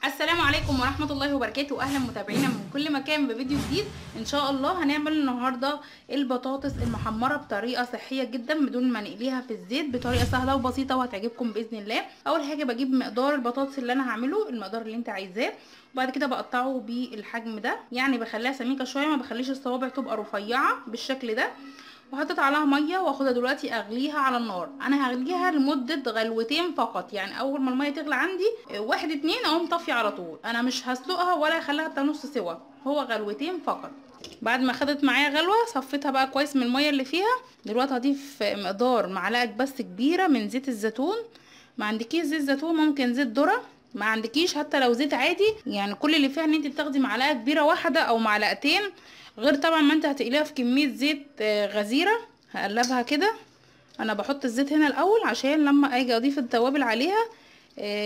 السلام عليكم ورحمة الله وبركاته. اهلا متابعينا من كل مكان بفيديو جديد. ان شاء الله هنعمل النهارده البطاطس المحمره بطريقة صحية جدا بدون ما نقليها في الزيت، بطريقة سهلة وبسيطة وهتعجبكم باذن الله. اول حاجة بجيب مقدار البطاطس اللي انا هعمله، المقدار اللي انت عايزاه، وبعد كده بقطعه بالحجم ده، يعني بخليها سميكة شوية، ما بخليش الصوابع تبقى رفيعة بالشكل ده. وحطيت عليها مية واخدها دلوقتي اغليها على النار. انا هغليها لمدة غلوتين فقط، يعني اول ما المية تغلي عندي 1 2 اقوم طافية على طول. انا مش هسلقها ولا اخليها حتى نص سوا، هو غلوتين فقط. بعد ما خدت معايا غلوه صفيتها بقى كويس من المية اللي فيها. دلوقتي هضيف مقدار معلقه بس كبيرة من زيت الزيتون. ما عندكيش زيت زيتون ممكن زيت ذره، ما عندكيش حتى لو زيت عادي، يعني كل اللي فيها ان انت بتاخدي معلقه كبيرة واحدة او معلقتين، غير طبعا ما انت هتقليها في كمية زيت غزيرة. هقلبها كده. انا بحط الزيت هنا الاول عشان لما اجي اضيف التوابل عليها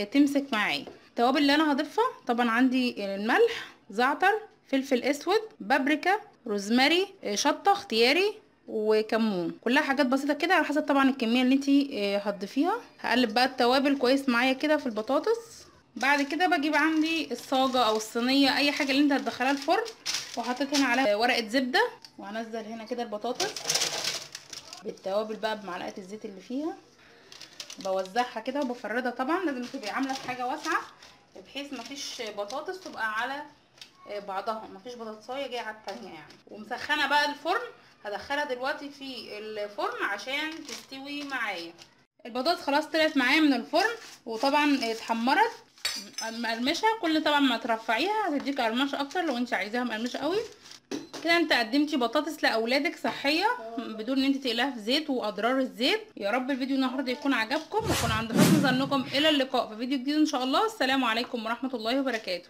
تمسك معايا. التوابل اللي انا هضيفها طبعا عندي الملح، زعتر، فلفل اسود، بابريكا، روزماري، شطه اختياري، وكمون. كلها حاجات بسيطة كده على حسب طبعا الكمية اللي انت هتضيفيها. هقلب بقى التوابل كويس معايا كده في البطاطس. بعد كده بجيب عندي الصاجه او الصينية، اي حاجة اللي انت هتدخلها الفرن، وحطيت هنا عليها ورقة زبدة، وهنزل هنا كده البطاطس بالتوابل بقى بمعلقه الزيت اللي فيها. بوزعها كده وبفردها. طبعا لازم تبقي عامله في حاجة واسعة بحيث مفيش بطاطس تبقى على بعضها، مفيش بطاطسايه جاية على التانية يعني. ومسخنه بقى الفرن، هدخلها دلوقتي في الفرن عشان تستوي معايا. البطاطس خلاص طلعت معايا من الفرن، وطبعا اتحمرت مقرمشه. كل طبعا ما ترفعيها هتديك قرمشه اكتر لو انت عايزاها مقرمشه قوي كده. انت قدمتي بطاطس لاولادك صحية بدون ان انت تقليها في زيت واضرار الزيت. يا رب الفيديو النهارده يكون عجبكم ويكون عند حسن ظنكم. الى اللقاء في فيديو جديد ان شاء الله. السلام عليكم ورحمة الله وبركاته.